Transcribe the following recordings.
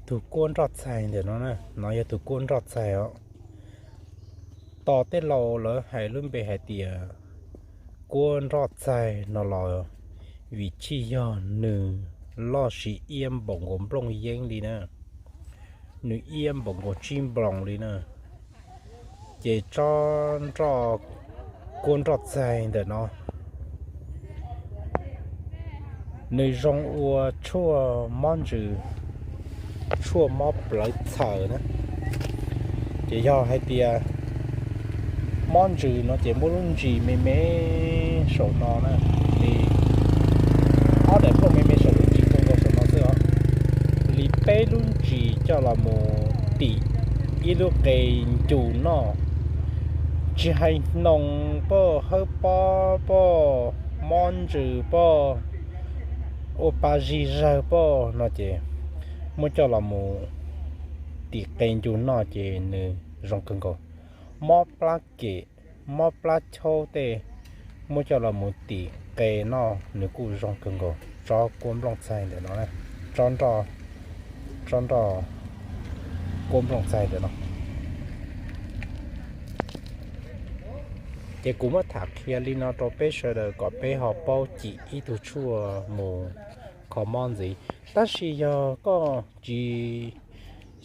Tus kuab nroj txaig ntawm no na, no yog tus kuab nroj txaig os. Tos tej laus lawv hais lub npe hais tias kuab nroj txaig no los vim tsis yog nws loj siv iab npaum nkaus nplooj yeeb li na, nws iab npaum nkaus tsib nploos li na. Ces tsob nroj, kuab nroj txaig ntawm no nws zoo ua tshuaj mob ntsws, tshuaj mob plawv txhaws na. Ces yog hais tias mob ntsws no ces muaj lub ntsis me me saum no na, li ob daim nplooj me me saum lub ntsis zoo nkaus saum no xwb os. Li peb lub ntsis coj los mus tim ib lub qe ncus noj, tsis hais hnoos poj, hawb pob poj, mob ntsws poj, ua pa zig zawg poj no ces muab coj los mus tim qe ncus noj ces nws zoo kawg nkaus. Mob plab kem, mob plab chaub tej, muab coj los mus tim qe noj nws kuj zoo kawg nkaus. Tsob kuab nplooj txaig ntawm no, tsob nroj, tsob nroj kuab nplooj txaig ntawm no. Ces kuv muab tham qhia li no rau peb sawv daws kom peb ho paub cim ib tug tshuaj mus kho mob ntxiv. Tab sis yog koj tsis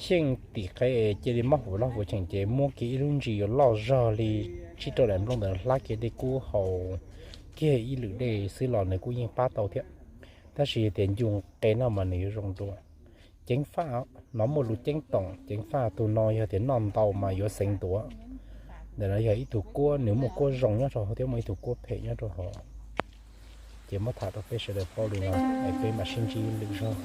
xyeej tim qe es cia li mob huv loj huv cheem ces muab kiag ib lub ntsis yuav loj zog li tsib rau daim nplooj ntawd hlab kiag dej kub haus kiag ib lwm dej xwb los nws kuj yeej pab tau thiab. Tab sis yog tias ncus qe noj mas nws yuav zoo dua. Ceev faj, no muaj lus ceeb toom ceev faj, tus no yog tias noj ntau mas yuav xeev ntuav. Ntawm no yog ib tug kuab, nws muaj kuab zoo nyob rau hauv thiab muaj ib tug kuab phem nyob rau hauv. Ces muab tham rau peb sawv daws paub li no, es peb mam sib ntsib lwm zaug.